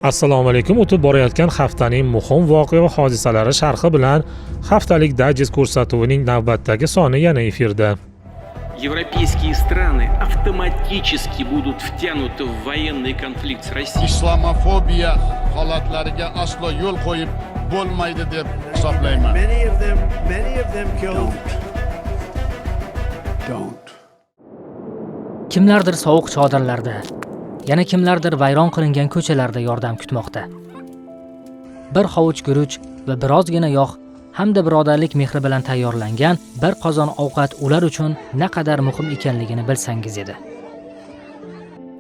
Assalomu alaykum. O'tib borayotgan haftaning muhim voqea va hodisalari sharhi bilan haftalik dayjest ko'rsatuvining navbatdagi soni yana efirda. Европейские страны автоматически будут втянуты в военный конфликт с Россией. Islamofobiya holatlariga aslo yo'l qo'yib bo'lmaydi deb hisoblayman. Many of them killed. Don't. Kimlardir sovuq chodirlarda, yana kimlardir vayron qilingan ko'chalarda yordam kutmoqda. Bir hovuch guruch va birozgina yog' hamda birodarlik mehri bilan tayyorlangan bir qozon ovqat ular uchun naqadar muhim ekanligini bilsangiz edi.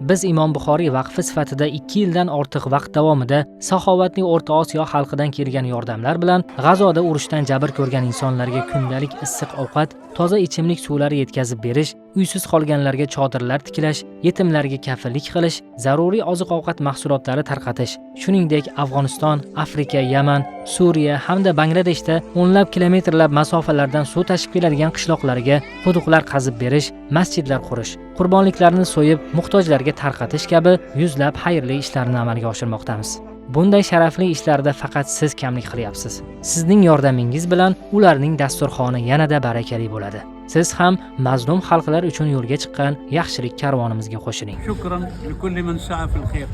Biz Imom Buxoriy vaqfi sifatida 2 yildan ortiq vaqt davomida saxovatli O'rta Osiyo xalqidan kelgan yordamlar bilan G'azoda urushdan jabr ko'rgan insonlarga kundalik issiq ovqat, toza ichimlik suvlari yetkazib berish, uysiz qolganlarga chodirlar tiklash, yetimlarga kafillik qilish, zaruriy oziq-ovqat mahsulotlari tarqatish, shuningdek Afg'oniston, Afrika, Yaman, Suriya hamda Bangladeshda o'nlab kilometrlab masofalardan suv tashib keladigan qishloqlarga quduqlar qazib berish, masjidlar qurish, qurbonliklarni so'yib muhtojlarga tarqatish kabi yuzlab xayrli ishlarni amalga oshirmoqdamiz. Bunday sharafli ishlarda faqat siz kamlik qilyapsiz. Sizning yordamingiz bilan ularning dasturxoni yanada barakali bo'ladi. Siz ham mazlum xalqlar uchun yo'lga chiqqan yaxshilik karvonimizga qo'shiling. شكرا لكل من سعى في الخير.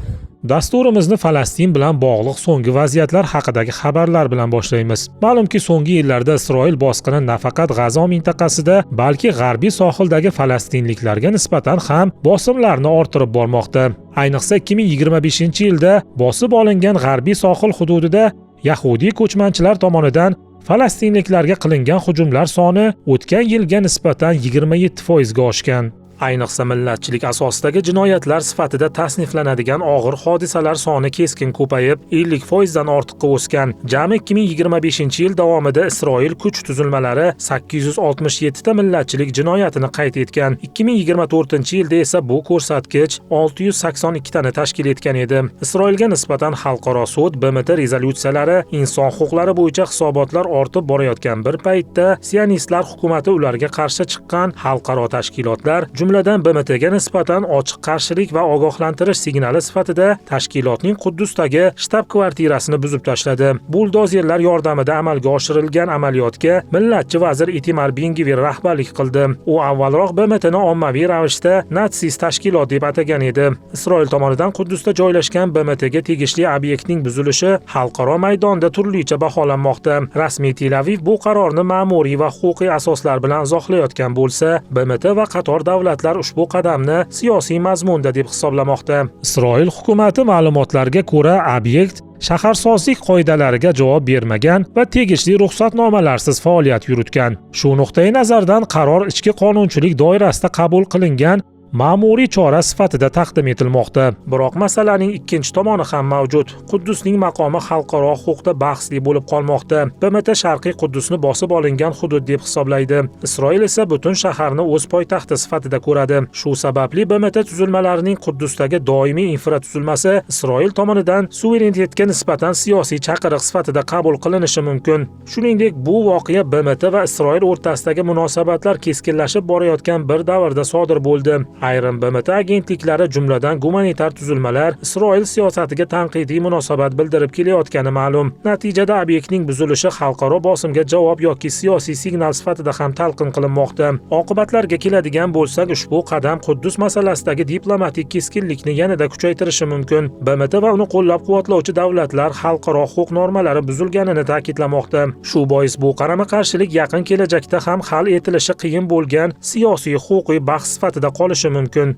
Dasturimizni Falastin bilan bog'liq so'nggi vaziyatlar haqidagi xabarlar bilan boshlaymiz. Ma'lumki, so'nggi yillarda Isroil bosqini nafaqat G'azo mintaqasida, balki g'arbiy sohildagi falastinliklarga nisbatan ham bosimlarni orttirib bormoqda. Ayniqsa 2025-yilda bosib olingan g'arbiy sohil hududida yahudiy ko'chmanchilar tomonidan falastinliklarga qilingan hujumlar soni o'tgan yilga nisbatan 27% ga oshgan. Ayniqsa millatchilik asosidagi jinoyatlar sifatida tasniflanadigan og'ir hodisalar soni keskin ko'payib, 50% dan ortiqqa o'sgan. Jami 2025-yil davomida Isroil kuch tuzilmalari 867 ta millatchilik jinoyatini qayd etgan. 2024-yilda esa bu ko'rsatkich 682 tani tashkil etgan edi. Isroilga nisbatan xalqaro sud, BMT rezolyutsiyalari, inson huquqlari bo'yicha hisobotlar ortib borayotgan bir paytda sionistlar hukumati ularga qarshi chiqqan xalqaro tashkilotlar, jumladan BMTga nisbatan ochiq qarshilik va ogohlantirish signali sifatida tashkilotning Quddusdagi shtab kvartirasini buzib tashladi. Buldozerlar yordamida amalga oshirilgan amaliyotga millatchi vazir Itamar Ben-Gvir rahbarlik qildi. U avvalroq BMTni ommaviy ravishda natsist tashkilot deb atagan edi. Isroil tomonidan Quddusda joylashgan BMTga tegishli obyektning buzilishi xalqaro maydonda turlicha baholanmoqda. Rasmiy Tel-Aviv bu qarorni ma'muriy va huquqiy asoslar bilan izohlayotgan bo'lsa, BMT va qator davlatlar ushbu qadamni siyosiy mazmunda deb hisoblamoqda. Isroil hukumati ma'lumotlariga ko'ra, obyekt shaharsozlik qoidalariga javob bermagan va tegishli ruxsatnomalarsiz faoliyat yuritgan. Shu nuqtai nazardan qaror ichki qonunchilik doirasida qabul qilingan ma'muriy chora sifatida taqdim etilmoqda. Biroq masalaning ikkinchi tomoni ham mavjud. Quddusning maqomi xalqaro huquqda bahsli bo'lib qolmoqda. BMT Sharqiy Quddusni bosib olingan hudud deb hisoblaydi. Isroil esa butun shaharni o'z poytaxti sifatida ko'radi. Shu sababli BMT tuzilmalarining Quddusdagi doimiy infratuzilmasi Isroil tomonidan suverenitetga nisbatan siyosiy chaqiriq sifatida qabul qilinishi mumkin. Shuningdek, bu voqea BMT va Isroil o'rtasidagi munosabatlar keskinlashib borayotgan bir davrda sodir bo'ldi. Ayrim BMT agentliklari, jumladan gumanitar tuzilmalar Isroil siyosatiga tanqidiy munosabat bildirib kelayotgani ma'lum. Natijada obyektning buzilishi xalqaro bosimga javob yoki siyosiy signal sifatida ham talqin qilinmoqda. Oqibatlarga keladigan bo'lsak, ushbu qadam Quddus masalasidagi diplomatik keskinlikni yanada kuchaytirishi mumkin. BMT va uni qo'llab-quvvatlovchi davlatlar xalqaro huquq normalari buzilganini ta'kidlamoqda. Shu bois bu qarama-qarshilik yaqin kelajakda ham hal etilishi qiyin bo'lgan siyosiy huquqiy bahs sifatida qolishi mumkin.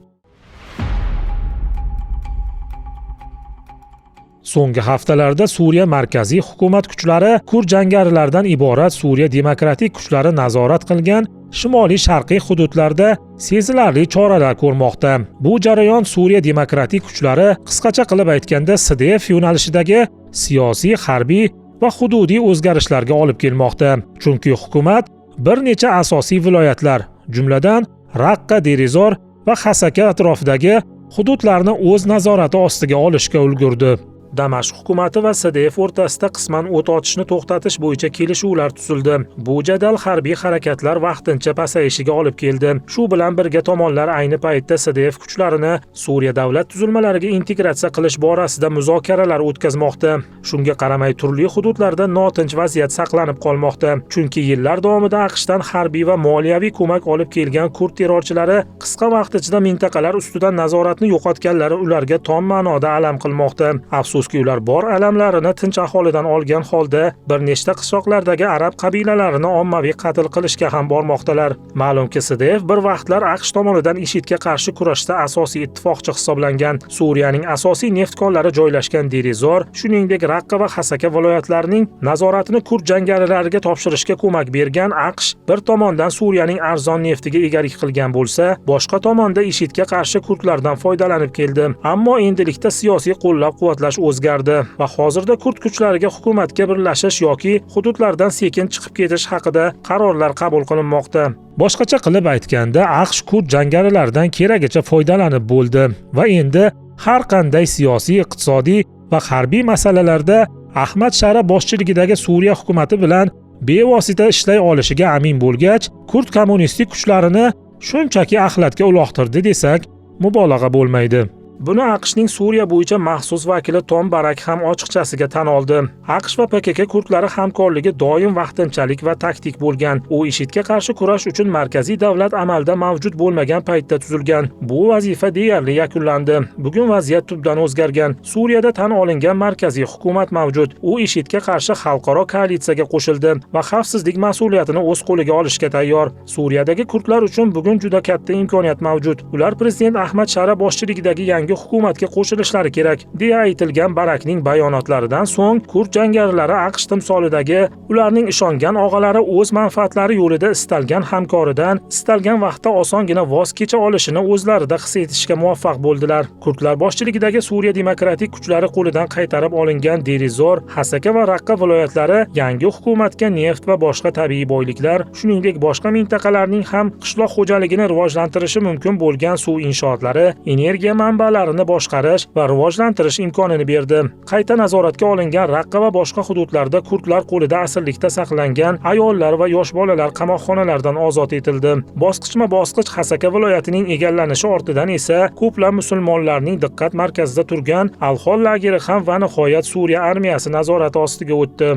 So'nggi haftalarda Suriya markaziy hukumat kuchlari kurd jangarilaridan iborat Suriya demokratik kuchlari nazorat qilgan shimoliy sharqiy hududlarda sezilarli choralar ko'rmoqda. Bu jarayon Suriya demokratik kuchlari, qisqacha qilib aytganda SDF yo'nalishidagi siyosiy, harbiy va hududiy o'zgarishlarga olib kelmoqda. Chunki hukumat bir necha asosiy viloyatlar, jumladan Raqqa, Derizor va Hasaka atrofidagi hududlarni o'z nazorati ostiga olishga ulgurdi. Damashq hukumati va SDF o'rtasida qisman o't otishni to'xtatish bo'yicha kelishuvlar tuzildi. Bu jadal harbiy harakatlar vaqtincha pasayishiga olib keldi. Shu bilan birga tomonlar ayni paytda SDF kuchlarini Suriya davlat tuzilmalariga integratsiya qilish borasida muzokaralar o'tkazmoqda. Shunga qaramay turli hududlarda notinch vaziyat saqlanib qolmoqda. Chunki yillar davomida AQShdan harbiy va moliyaviy ko'mak olib kelgan kurd terrorchilari qisqa vaqt ichida mintaqalar ustidan nazoratni yo'qotganlari ularga tom ma'noda alam qilmoqda. Afsuski, ular bor alamlarini tinch aholidan olgan holda bir nechta qishloqlardagi arab qabilalarini ommaviy qatl qilishga ham bormoqdalar. Ma'lumki, SDF bir vaqtlar AQSh tomonidan IShIDga qarshi kurashda asosiy ittifoqchi hisoblangan. Suriyaning asosiy neft konlari joylashgan Derizor, shuningdek Raqqa va Hasaka viloyatlarining nazoratini kurd jangarilariga topshirishga ko'mak bergan AQSh bir tomondan Suriyaning arzon neftiga egalik qilgan bo'lsa, boshqa tomonda IShIDga qarshi kurdlardan foydalanib keldi. Ammo endilikda siyosiy qo'llab-quvvatlash o'zgardi va hozirda kurd kuchlariga hukumatga birlashish yoki hududlardan sekin chiqib ketish haqida qarorlar qabul qilinmoqda. Boshqacha qilib aytganda, AQSh kurd jangarilaridan keragicha foydalanib bo'ldi va endi har qanday siyosiy, iqtisodiy va harbiy masalalarda Ahmad Shara boshchiligidagi Suriya hukumati bilan bevosita ishlay olishiga amin bo'lgach, kurd kommunistik kuchlarini shunchaki axlatga uloqtirdi desak, mubolag'a bo'lmaydi. Buni AQShning Suriya bo'yicha maxsus vakili Tom Barak ham ochiqchasiga tan oldi. AQSh va PKK kurdlari hamkorligi doim vaqtinchalik va taktik bo'lgan. U IShIDga qarshi kurash uchun markaziy davlat amalda mavjud bo'lmagan paytda tuzilgan. Bu vazifa deyarli yakunlandi. Bugun vaziyat tubdan o'zgargan. Suriyada tan olingan markaziy hukumat mavjud. U IShIDga qarshi xalqaro koalitsiyaga qo'shildi va xavfsizlik mas'uliyatini o'z qo'liga olishga tayyor. Suriyadagi kurdlar uchun bugun juda katta imkoniyat mavjud. Ular prezident Ahmad Shara boshchiligidagi yangi hukumatga qo'shilishlari kerak, deya aytilgan Barakning bayonotlaridan so'ng kurd jangarilari AQSh timsolidagi ularning ishongan og'alari o'z manfaatlari yo'lida istalgan hamkoridan istalgan vaqtda osongina voz kecha olishini o'zlarida his etishga muvaffaq bo'ldilar. Kurdlar boshchiligidagi Suriya demokratik kuchlari qo'lidan qaytarib olingan Derizor, Hasaka va Raqqa viloyatlari yangi hukumatga neft va boshqa tabiiy boyliklar, shuningdek boshqa mintaqalarning ham qishloq xo'jaligini rivojlantirishi mumkin bo'lgan suv inshootlari, energiya manbalarini boshqarish va rivojlantirish imkonini berdi. Qayta nazoratga olingan Raqqa va boshqa hududlarda kurdlar qo'lida asirlikda saqlangan ayollar va yosh bolalar qamoqxonalardan ozod etildi. Bosqichma-bosqich Hasaka viloyatining egallanishi ortidan esa ko'plab musulmonlarning diqqat markazida turgan Al-Hol lageri ham va nihoyat Suriya armiyasi nazorati ostiga o'tdi.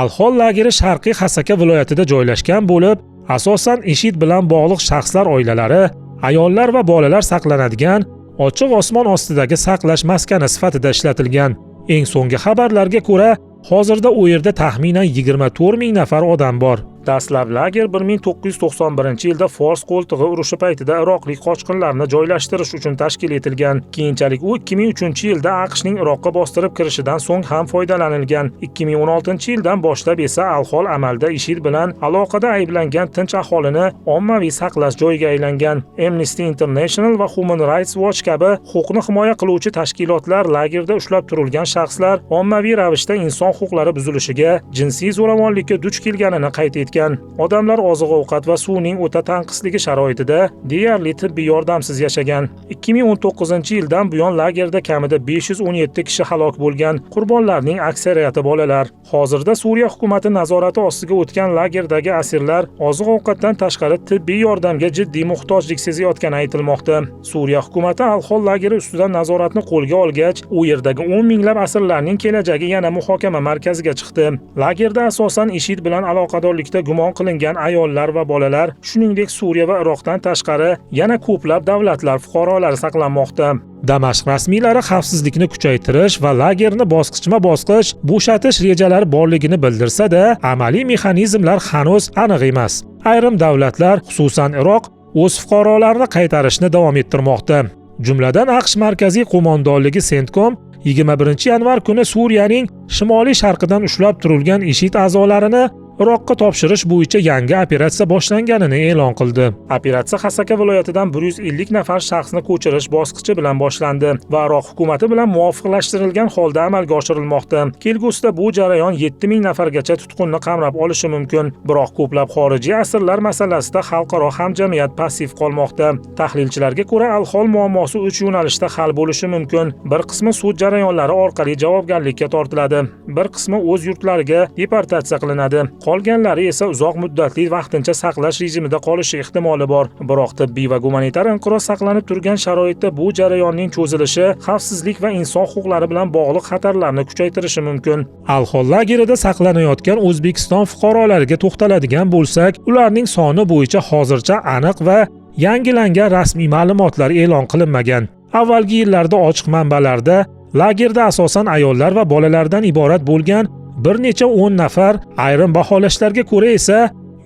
Al-Hol lageri sharqiy Hasaka viloyatida joylashgan bo'lib, asosan IShID bilan bog'liq shaxslar oilalari, ayollar va bolalar saqlanadigan ochiq osmon ostidagi saqlash maskani sifatida ishlatilgan. Eng so'nggi xabarlarga ko'ra, hozirda u yerda taxminan 24 ming nafar odam bor. Dastlab lager 1991-yilda Fors qo'ltig'i urushi paytida iroqlik qochqinlarni joylashtirish uchun tashkil etilgan. Keyinchalik u 2003-yilda AQShning Iroqqa bostirib kirishidan so'ng ham foydalanilgan. 2016-yildan boshlab esa Al-Hol amalda IShID bilan aloqada ayblangan tinch aholini ommaviy saqlash joyiga aylangan. Amnesty International va Human Rights Watch kabi huquqni himoya qiluvchi tashkilotlar lagerda ushlab turilgan shaxslar ommaviy ravishda inson huquqlari buzilishiga, jinsiy zo'ravonlikka duch kelganini qayd etgan. Odamlar oziq-ovqat va suvning o'ta tanqisligi sharoitida deyarli tibbiy yordamsiz yashagan. 2019-yildan buyon lagerda kamida 517 kishi halok bo'lgan. Qurbonlarning aksariyati bolalar. Hozirda Suriya hukumati nazorati ostiga o'tgan lagerdagi asirlar oziq-ovqatdan tashqari tibbiy yordamga jiddiy muhtojlik sezayotgani aytilmoqda. Suriya hukumati Al-Hol lageri ustidan nazoratni qo'lga olgach, u yerdagi 10 minglab asirlarning kelajagi yana muhokama markaziga chiqdi. Lagerda asosan IShID bilan aloqadorlikda gumon qilingan ayollar va bolalar, shuningdek Suriya va Iroqdan tashqari yana ko'plab davlatlar fuqarolari saqlanmoqda. Damashq rasmiylari xavfsizlikni kuchaytirish va lagerni bosqichma-bosqich bo'shatish rejalari borligini bildirsa-da, amaliy mexanizmlar hanuz aniq emas. Ayrim davlatlar, xususan Iroq, o'z fuqarolarini qaytarishni davom ettirmoqda. Jumladan, AQSh markaziy qo'mondonligi CENTCOM 21 yanvar kuni Suriyaning shimoliy sharqidan ushlab turilgan IShID a'zolarini Iroqqa topshirish bo'yicha yangi operatsiya boshlanganini e'lon qildi. Operatsiya Hasaka viloyatidan 150 nafar shaxsni ko'chirish bosqichi bilan boshlandi va Iroq hukumati bilan muvofiqlashtirilgan holda amalga oshirilmoqda. Kelgusida bu jarayon 7000 nafargacha tutqunni qamrab olishi mumkin. Biroq ko'plab xorijiy asirlar masalasida xalqaro hamjamiyat passiv qolmoqda. Tahlilchilarga ko'ra, Al-Hol muammosi 3 yo'nalishda hal bo'lishi mumkin. Bir qismi sud jarayonlari orqali javobgarlikka tortiladi, bir qismi o'z yurtlariga deportatsiya qilinadi, qolganlari esa uzoq muddatli vaqtincha saqlash rejimida qolishi ehtimoli bor. Biroq tibbiy va gumanitar inqiroz saqlanib turgan sharoitda bu jarayonning cho'zilishi xavfsizlik va inson huquqlari bilan bog'liq xatarlarni kuchaytirishi mumkin. Al-Hol lagerida saqlanayotgan O'zbekiston fuqarolariga to'xtaladigan bo'lsak, ularning soni bo'yicha hozircha aniq va yangilangan rasmiy ma'lumotlar e'lon qilinmagan. Avvalgi yillarda ochiq manbalarda lagerda asosan ayollar va bolalardan iborat bo'lgan bir necha 10 nafar, ayrim baholashlarga ko'ra esa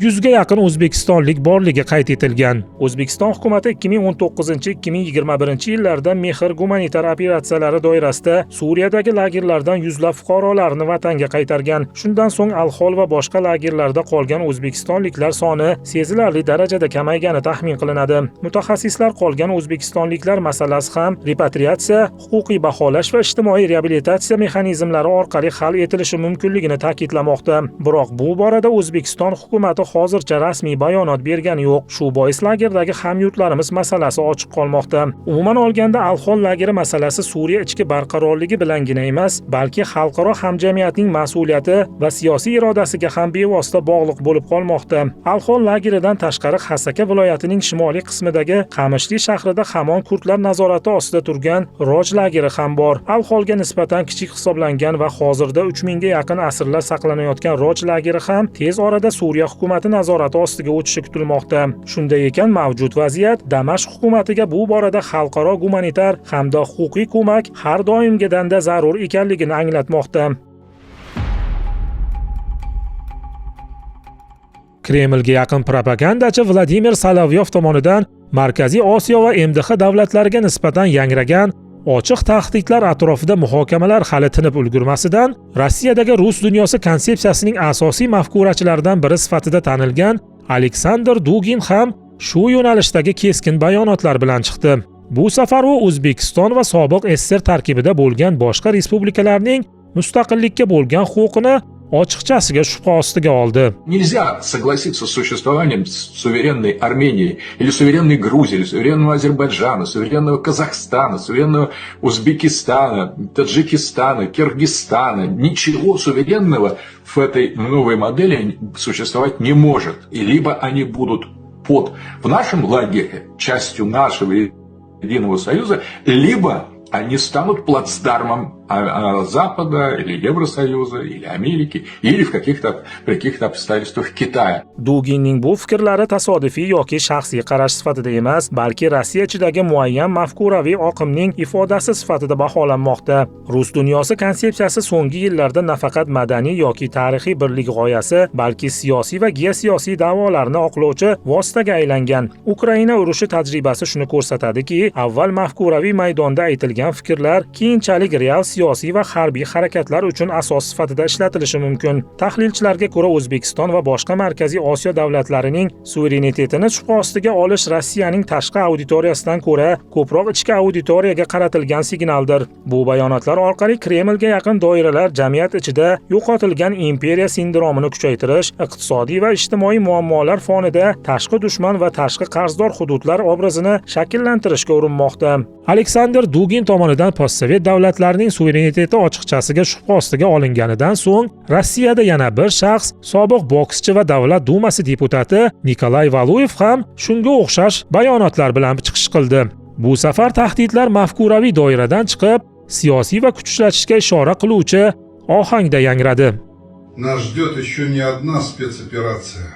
100 ga yaqin o'zbekistonlik borligi qayd etilgan. O'zbekiston hukumati 2019-2021 yillarda Mehr gumanitar operatsiyalari doirasida Suriyadagi lagerlardan yuzlab fuqarolarni vatanga qaytargan. Shundan so'ng Al-Hol va boshqa lagerlarda qolgan o'zbekistonliklar soni sezilarli darajada kamaygani taxmin qilinadi. Mutaxassislar qolgan o'zbekistonliklar masalasi ham repatriatsiya, huquqiy baholash va ijtimoiy reabilitatsiya mexanizmlari orqali hal etilishi mumkinligini ta'kidlamoqda. Biroq bu borada O'zbekiston hukumati hozircha rasmiy bayonot bergani yo'q. Shu bois lagerdagi hamyurtlarimiz masalasi ochiq qolmoqda. Umuman olganda, Al-Hol lageri masalasi Suriya ichki barqarorligi bilangina emas, balki xalqaro hamjamiyatning mas'uliyati va siyosiy irodasiga ham bevosita bog'liq bo'lib qolmoqda. Al-Hol lageridan tashqari Hasaka viloyatining shimoliy qismidagi Qamishli shahrida hamon kurdlar nazorati ostida turgan Roj lageri ham bor. Al-Holga nisbatan kichik hisoblangan va hozirda 3000 ga yaqin asirlar saqlanayotgan Roj lageri ham tez orada Suriya hukumati nazorati ostiga o'tishi kutilmoqda. Shunday ekan, mavjud vaziyat Damashq hukumatiga bu borada xalqaro gumanitar hamda huquqiy ko'mak har doimgidan-da zarur ekanligini anglatmoqda. Kremlga yaqin propagandachi Vladimir Solovyov tomonidan Markaziy Osiyo va MDH davlatlariga nisbatan yangragan ochiq tahdidlar atrofida muhokamalar hali tinib ulgurmasidan Rossiyadagi rus dunyosi konsepsiyasining asosiy mafkurachilaridan biri sifatida tanilgan Aleksandr Dugin ham shu yo'nalishdagi keskin bayonotlar bilan chiqdi. Bu safar u O'zbekiston va sobiq SSR tarkibida bo'lgan boshqa respublikalarning mustaqillikka bo'lgan huquqini ochiqchasiga shubha ostiga oldi. Нельзя согласиться с существованием суверенной Армении или суверенной Грузии, или суверенного Азербайджана, суверенного Казахстана, суверенного Узбекистана, Таджикистана, Киргизстана. Ничего суверенного в этой новой модели существовать не может. И либо они будут в нашем лагере, частью нашего единого союза, либо они станут плацдармом Запада или Евросоюза, или Америки, или в каких-то при каких-то обстоятельствах Китая. Duginning bu fikrlari tasodifiy yoki shaxsiy qarash sifatida emas, balki Rossiya ichidagi muayyan mafkuraviy oqimning ifodasi sifatida baholanmoqda. Rus dunyosi konsepsiyasi so'nggi yillarda nafaqat madaniy yoki tarixiy birlik g'oyasi, balki siyosiy va geosiyosiy da'volarni oqlovchi vositaga aylangan. Ukraina urushi tajribasi shuni ko'rsatadiki, avval mafkuraviy maydonda aytilgan fikrlar keyinchalik real siyosiy va harbiy harakatlar uchun asos sifatida ishlatilishi mumkin. Tahlilchilarga ko'ra, O'zbekiston va boshqa Markaziy Osiyo davlatlarining suverenitetini shubha ostiga olish Rossiyaning tashqi auditoriyasidan ko'ra ko'proq ichki auditoriyaga qaratilgan signaldir. Bu bayonotlar orqali Kremlga yaqin doiralar jamiyat ichida yo'qotilgan imperiya sindromini kuchaytirish, iqtisodiy va ijtimoiy muammolar fonida tashqi dushman va tashqi qarzdor hududlar obrazini shakllantirishga urinmoqda. Aleksandr Dugin tomonidan postsovet davlatlarining suvereniteti ochiqchasiga shubha ostiga olinganidan so'ng Rossiyada yana bir shaxs, sobiq bokschi va Davlat Dumasi deputati Nikolay Valuyev ham shunga o'xshash bayonotlar bilan chiqish qildi. Bu safar tahdidlar mafkuraviy doiradan chiqib, siyosiy va kuch ishlatishga ishora qiluvchi ohangda yangradi. Нас ждет еще не одна спецоперация.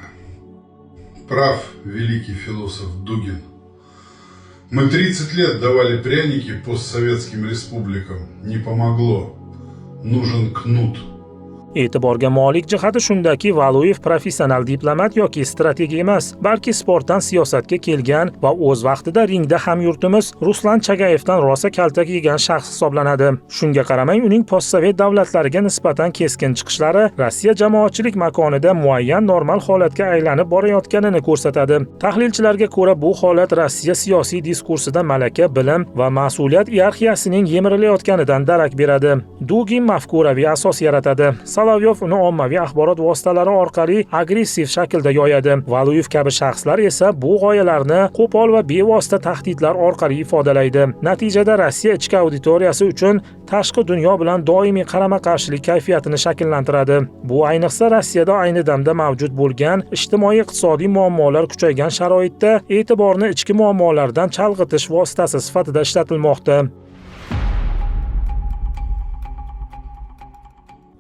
Прав великий философ Дугин. Мы 30 лет давали пряники постсоветским республикам. Не помогло. Нужен кнут. E'tiborga molik jihati shundaki, Valuyev professional diplomat yoki strateg emas, balki sportdan siyosatga kelgan va o'z vaqtida ringda hamyurtimiz Ruslan Chagayevdan rosa kaltak yegan shaxs hisoblanadi. Shunga qaramay, uning postsovet davlatlariga nisbatan keskin chiqishlari Rossiya jamoatchilik makonida muayyan normal holatga aylanib borayotganini ko'rsatadi. Tahlilchilarga ko'ra, bu holat Rossiya siyosiy diskursida malaka, bilim va mas'uliyat iyerarxiyasining yemirilayotganidan darak beradi. Dugin mafkuraviy asos yaratadi. Solovyov uni ommaviy axborot vositalari orqali agressiv shaklda yoyadi. Valuyev kabi shaxslar esa bu g'oyalarni qo'pol va bevosita tahdidlar orqali ifodalaydi. Natijada Rossiya ichki auditoriyasi uchun tashqi dunyo bilan doimiy qarama-qarshilik kayfiyatini shakllantiradi. Bu ayniqsa Rossiyada ayni damda mavjud bo'lgan ijtimoiy-iqtisodiy muammolar kuchaygan sharoitda e'tiborni ichki muammolardan chalg'itish vositasi sifatida ishlatilmoqda.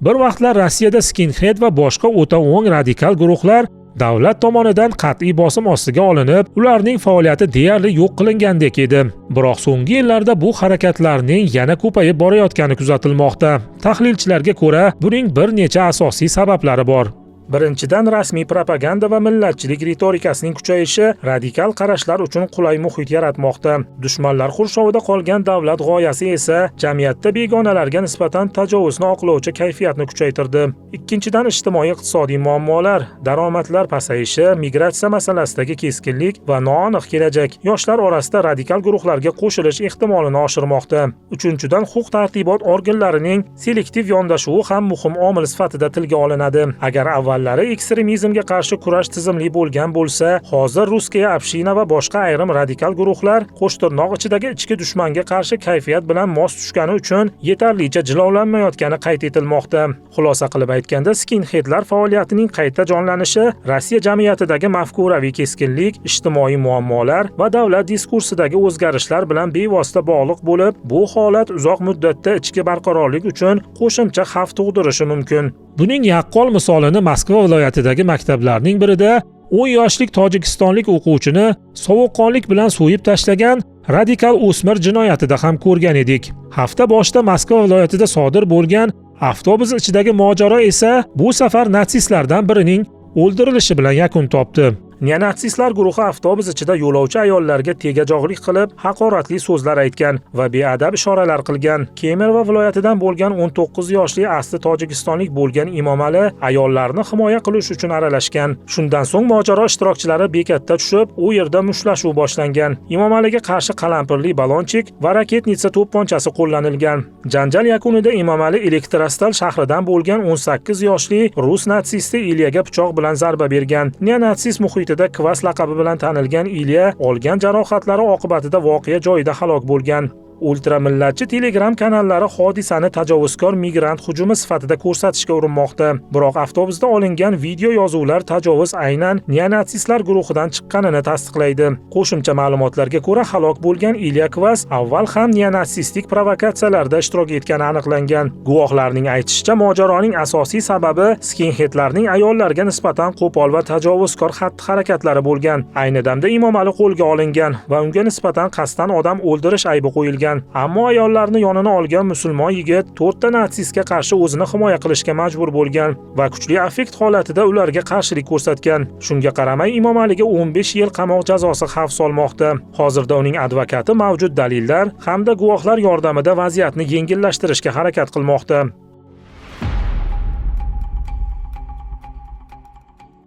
Bir vaqtlar Rossiyada skinhead va boshqa o'ta o'ng radikal guruhlar davlat tomonidan qat'iy bosim ostiga olinib, ularning faoliyati deyarli yo'q qilingandek edi. Biroq so'nggi yillarda bu harakatlarning yana ko'payib borayotgani kuzatilmoqda. Tahlilchilarga ko'ra, buning bir necha asosiy sabablari bor. Birinchidan, rasmiy propaganda va millatchilik ritorikasining kuchayishi radikal qarashlar uchun qulay muhit yaratmoqda. Dushmanlar qurshovida qolgan davlat g'oyasi esa jamiyatda begonalarga nisbatan tajovuzni oqlovchi kayfiyatni kuchaytirdi. Ikkinchidan, ijtimoiy-iqtisodiy muammolar, daromadlar pasayishi, migratsiya masalasidagi keskinlik va noaniq kelajak yoshlar orasida radikal guruhlarga qo'shilish ehtimolini oshirmoqda. Uchinchidan, huquq-tartibot organlarining selektiv yondashuvi ham muhim omil sifatida tilga olinadi. Agar avval ekstremizmga qarshi kurash tizimli bo'lgan bo'lsa, hozir Russkaya община va boshqa ayrim radikal guruhlar qo'shtirnoq ichidagi ichki dushmanga qarshi kayfiyat bilan mos tushgani uchun yetarlicha jilovlanmayotgani qayd etilmoqda. Xulosa qilib aytganda, skinheadlar faoliyatining qayta jonlanishi Rossiya jamiyatidagi mafkuraviy keskinlik, ijtimoiy muammolar va davlat diskursidagi o'zgarishlar bilan bevosita bog'liq bo'lib, bu holat uzoq muddatda ichki barqarorlik uchun qo'shimcha xavf tug'dirishi mumkin. Buning yaqqol misolini Moskva viloyatidagi maktablarning birida 10 yoshlik tojikistonlik o'quvchini sovuqqonlik bilan so'yib tashlagan radikal o'smir jinoyatida ham ko'rgan edik. Hafta boshida Moskva viloyatida sodir bo'lgan avtobus ichidagi mojaro esa bu safar natsistlardan birining o'ldirilishi bilan yakun topdi. Neonatsistlar guruhi avtobus ichida yo'lovchi ayollarga tegajog'lik qilib, haqoratli so'zlar aytgan va beadab ishoralar qilgan. Kemerovo viloyatidan bo'lgan 19 yoshli asli tojikistonlik bo'lgan Imomali ayollarni himoya qilish uchun aralashgan. Shundan so'ng mojaro ishtirokchilari bekatda tushib, u yerda mushtlashuv boshlangan. Imomaliga qarshi qalampirli balonchik va raketnitsa to'pponchasi qo'llanilgan. Janjal yakunida Imomali Elektrostal shahridan bo'lgan 18 yoshli rus natsisti Ilyaga pichoq bilan zarba bergan. Neonatsist muhitida Kvas laqabi bilan tanilgan Ilya olgan jarohatlari oqibatida voqea joyida halok bo'lgan. Ultramillatchi Telegram kanallari hodisani tajovuzkor migrant hujumi sifatida ko'rsatishga urinmoqda. Biroq avtobusda olingan video yozuvlar tajovuz aynan neonatsistlar guruhidan chiqqanini tasdiqlaydi. Qo'shimcha ma'lumotlarga ko'ra, halok bo'lgan Ilya Kvas avval ham neonatsistik provokatsiyalarda ishtirok etgani aniqlangan. Guvohlarning aytishicha, mojaroning asosiy sababi skinheadlarning ayollarga nisbatan qo'pol va tajovuzkor xatti-harakatlari bo'lgan. Ayni damda Imomali qo'lga olingan va unga nisbatan qasddan odam o'ldirish aybi qo'yilgan. Ammo ayollarni yonini olgan musulmon yigit 4 ta natsistga qarshi o'zini himoya qilishga majbur bo'lgan va kuchli affekt holatida ularga qarshilik ko'rsatgan. Shunga qaramay Imomaliga 15 yil qamoq jazosi xavf solmoqda. Hozirda uning advokati mavjud dalillar hamda guvohlar yordamida vaziyatni yengillashtirishga harakat qilmoqda.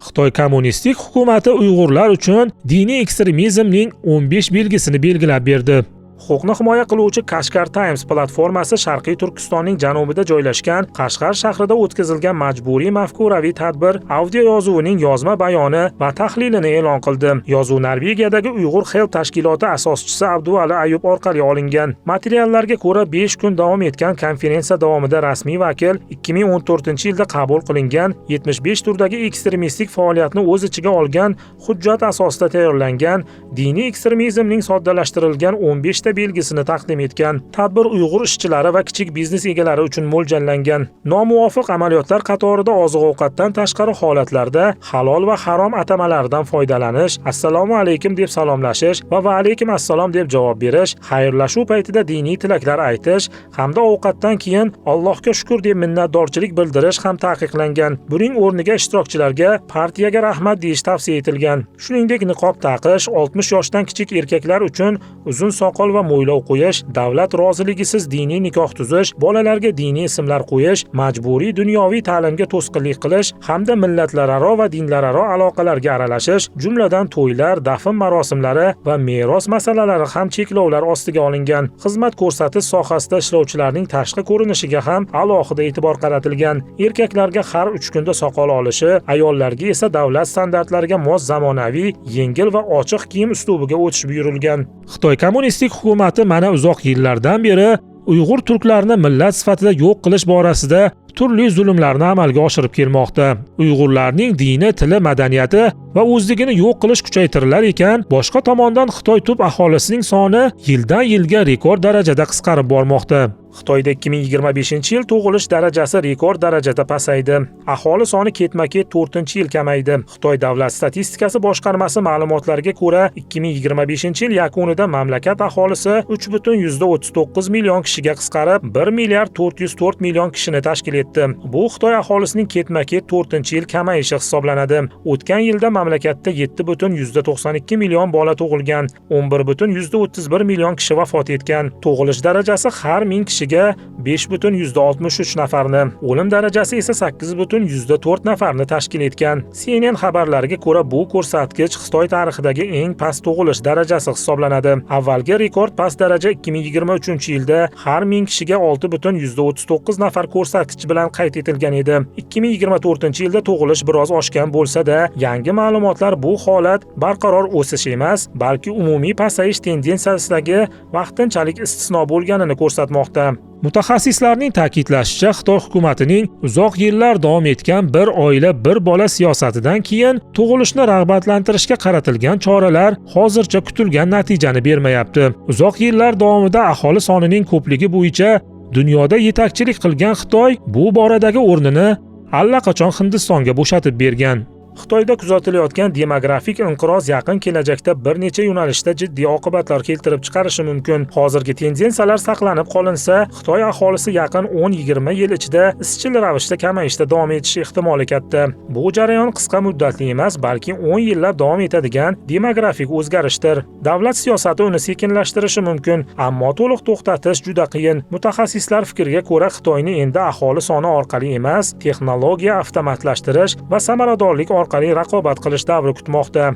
Xitoy kommunistik hukumati Uyg'urlar uchun diniy ekstremizmning 15 belgisini belgilab berdi. Huquqni himoya qiluvchi Kashgar Times platformasi Sharqiy Turkistonning janubida joylashgan Qashqar shahrida o'tkazilgan majburiy mafkuraviy tadbir audio yozuvining yozma bayoni va tahlilini e'lon qildi. Yozuv Norvegiyadagi Uyg'ur Help tashkiloti asoschisi Abduvali Ayub orqali olingan. Materiallarga ko'ra, 5 kun davom etgan konferensiya davomida rasmiy vakil 2014-yilda qabul qilingan 75 turdagi ekstremistik faoliyatni o'z ichiga olgan hujjat asosida tayyorlangan diniy ekstremizmning soddalashtirilgan 15 ta sertifikatsiya belgisini taqdim etgan. Tadbir Uyg'ur ishchilari va kichik biznes egalari uchun mo'ljallangan. Nomuvofiq amaliyotlar qatorida oziq-ovqatdan tashqari holatlarda halol va harom atamalaridan foydalanish, assalomu alaykum deb salomlashish va va alaykum assalom deb javob berish, xayrlashuv paytida diniy tilaklar aytish hamda ovqatdan keyin Allohga shukr deb minnatdorchilik bildirish ham taqiqlangan. Buning o'rniga ishtirokchilarga partiyaga rahmat deyish tavsiya etilgan. Shuningdek, niqob taqish, 60 yoshdan kichik erkaklar uchun uzun soqol va mo'ylov qo'yish, davlat roziligisiz diniy nikoh tuzish, bolalarga diniy ismlar qo'yish, majburiy dunyoviy ta'limga to'sqinlik qilish hamda millatlararo va dinlararo aloqalarga aralashish, jumladan to'ylar, dafn marosimlari va meros masalalari ham cheklovlar ostiga olingan. Xizmat ko'rsatish sohasida ishlovchilarning tashqi ko'rinishiga ham alohida e'tibor qaratilgan. Erkaklarga har 3 kunda soqol olishi, ayollarga esa davlat standartlariga mos zamonaviy, yengil va ochiq kiyim uslubiga o'tish buyurilgan. Xitoy kommunistik hukumati mana uzoq yillardan beri Uyg'ur turklarni millat sifatida yo'q qilish borasida turli zulmlarni amalga oshirib kelmoqda. Uyg'urlarning dini, tili, madaniyati va o'zligini yo'q qilish kuchaytirilar ekan, boshqa tomondan Xitoy tub aholisining soni yildan yilga rekord darajada qisqarib bormoqda. Xitoyda 2025-yil tug'ilish darajasi rekord darajada pasaydi. Aholi soni ketma-ket 4-yil kamaydi. Xitoy davlat statistikasi boshqarmasi ma'lumotlariga ko'ra, 2025-yil yakunida mamlakat aholisi 3,39 million kishiga qisqarib, 1 milliard 404 million kishini tashkil etdi. Bu Xitoy aholisining ketma-ket 4-yil kamayishi hisoblanadi. O'tgan yilda mamlakatda 7,92 million bola tug'ilgan, 11,31 million kishi vafot etgan. Tug'ilish darajasi har 1000 kishiga 5,63 nafarni, o'lim darajasi esa 8,4 nafarni tashkil etgan. CNN xabarlariga ko'ra, bu ko'rsatkich Xitoy tarixidagi eng past tug'ilish darajasi hisoblanadi. Avvalgi rekord past daraja 2023-yilda har 1000 kishiga 6,39 nafar ko'rsatkich bilan qayd etilgan edi. 2024-yilda tug'ilish biroz oshgan bo'lsa-da, yangi ma'lumotlar bu holat barqaror o'sish emas, balki umumiy pasayish tendensiyasidagi vaqtinchalik istisno bo'lganini ko'rsatmoqda. Mutaxassislarning ta'kidlashicha, Xitoy hukumatining uzoq yillar davom etgan bir oila bir bola siyosatidan keyin tug'ilishni rag'batlantirishga qaratilgan choralar hozircha kutilgan natijani bermayapti. Uzoq yillar davomida aholi sonining ko'pligi bo'yicha dunyoda yetakchilik qilgan Xitoy bu boradagi o'rnini allaqachon Hindistonga bo'shatib bergan. Xitoyda kuzatilayotgan demografik inqiroz yaqin kelajakda bir necha yo'nalishda jiddiy oqibatlar keltirib chiqarishi mumkin. Hozirgi tendensiyalar saqlanib qolinsa, Xitoy aholisi yaqin 10-20 yil ichida izchil ravishda kamayishda davom etishi ehtimoli katta. Bu jarayon qisqa muddatli emas, balki 10 yillab davom etadigan demografik o'zgarishdir. Davlat siyosati uni sekinlashtirishi mumkin, ammo to'liq to'xtatish juda qiyin. Mutaxassislar fikriga ko'ra, Xitoyni endi aholi soni orqali emas, texnologiya, avtomatlashtirish va samaradorlik orqali raqobat qilish davri kutmoqda.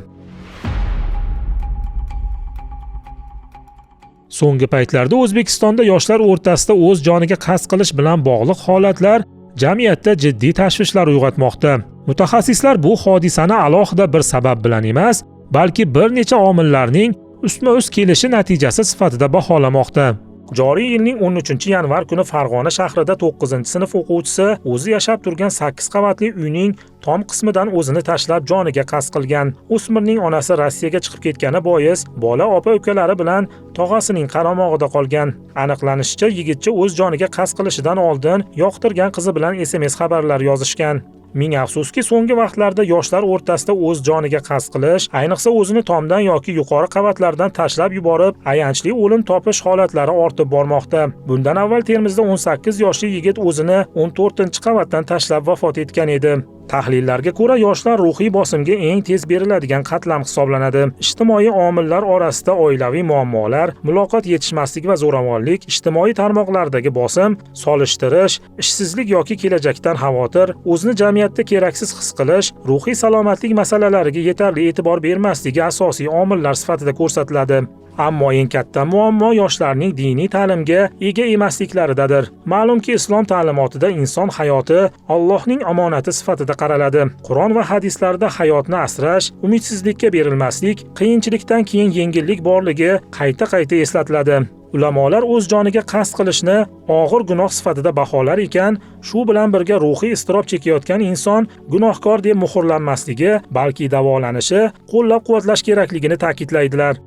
So'nggi paytlarda O'zbekistonda yoshlar o'rtasida o'z joniga qasd qilish bilan bog'liq holatlar jamiyatda jiddiy tashvishlar uyg'otmoqda. Mutaxassislar bu hodisani alohida bir sabab bilan emas, balki bir necha omillarning ustma-ust kelishi natijasi sifatida baholamoqda. Joriy yilning 13-yanvar kuni Farg'ona shahrida 9-sinf o'quvchisi o'zi yashab turgan 8 qavatli uyning tom qismidan o'zini tashlab joniga qasd qilgan. O'smirning onasi Rossiyaga chiqib ketgani bois bola opa-ukalari bilan tog'asining qaramog'ida qolgan. Aniqlanishicha, yigitcha o'z joniga qasd qilishidan oldin yoqtirgan qizi bilan SMS xabarlar yozishgan. Ming afsuski, so'nggi vaqtlarda yoshlar o'rtasida o'z joniga qasd qilish, ayniqsa o'zini tomdan yoki yuqori qavatlardan tashlab yuborib, ayanchli o'lim topish holatlari ortib bormoqda. Bundan avval Termizda 18 yoshli yigit o'zini 14-qavatdan tashlab vafot etgan edi. Tahlillarga ko'ra, yoshlar ruhiy bosimga eng tez beriladigan qatlam hisoblanadi. Ijtimoiy omillar orasida oilaviy muammolar, muloqot yetishmasligi va zo'ravonlik, ijtimoiy tarmoqlardagi bosim, solishtirish, ishsizlik yoki kelajakdan xavotir, o'zini jamiyatda keraksiz his qilish, ruhiy salomatlik masalalariga yetarli e'tibor bermasligi asosiy omillar sifatida ko'rsatiladi. Ammo eng katta muammo yoshlarning diniy ta'limga ega emasliklaridadir. Ma'lumki, islom ta'limotida inson hayoti Allohning omonati sifatida qaraladi. Qur'on va hadislarda hayotni asrash, umidsizlikka berilmaslik, qiyinchilikdan keyin yengillik borligi qayta-qayta eslatiladi. Ulamolar o'z joniga qasd qilishni og'ir gunoh sifatida baholar ekan, shu bilan birga ruhiy iztirob chekayotgan inson gunohkor deb muhrlanmasligi, balki davolanishi, qo'llab-quvvatlash kerakligini ta'kidlaydilar.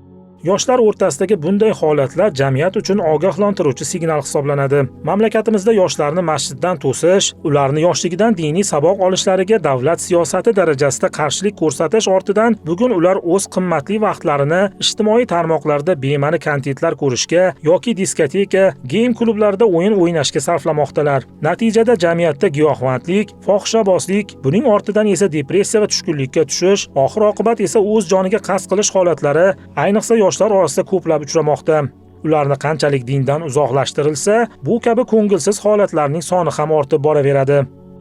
Yoshlar o'rtasidagi bunday holatlar jamiyat uchun ogohlantiruvchi signal hisoblanadi. Mamlakatimizda yoshlarni masjiddan to'sish, ularni yoshligidan diniy saboq olishlariga davlat siyosati darajasida qarshilik ko'rsatish ortidan bugun ular o'z qimmatli vaqtlarini ijtimoiy tarmoqlarda bema'ni kontentlar ko'rishga yoki diskoteka, game klublarida o'yin o'ynashga sarflamoqdalar. Natijada jamiyatda giyohvandlik, fohishabozlik, buning ortidan esa depressiya va tushkunlikka tushish, oxir oqibat esa o'z joniga qasd qilish holatlari ayniqsa yoshlar orasida ko'plab uchramoqda. Ularni qanchalik dindan uzoqlashtirilsa, bu kabi ko'ngilsiz holatlarning soni ham ortib boraveradi.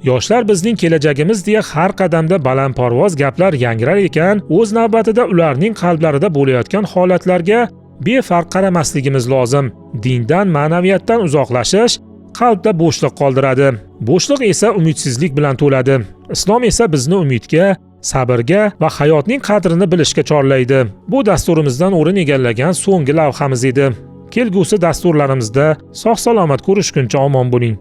Yoshlar bizning kelajagimiz deya har qadamda balandparvoz gaplar yangrar ekan, o'z navbatida ularning qalblarida bo'layotgan holatlarga befarq qaramasligimiz lozim. Dindan, ma'naviyatdan uzoqlashish qalbda bo'shliq qoldiradi. Bo'shliq esa umidsizlik bilan to'ladi. Islom esa bizni umidga, sabrga va hayotning qadrini bilishga chorlaydi. Bu dasturimizdan o'rin egallagan so'nggi lavhamiz edi. Kelgusi dasturlarimizda sog' salomat ko'rishguncha omon bo'ling.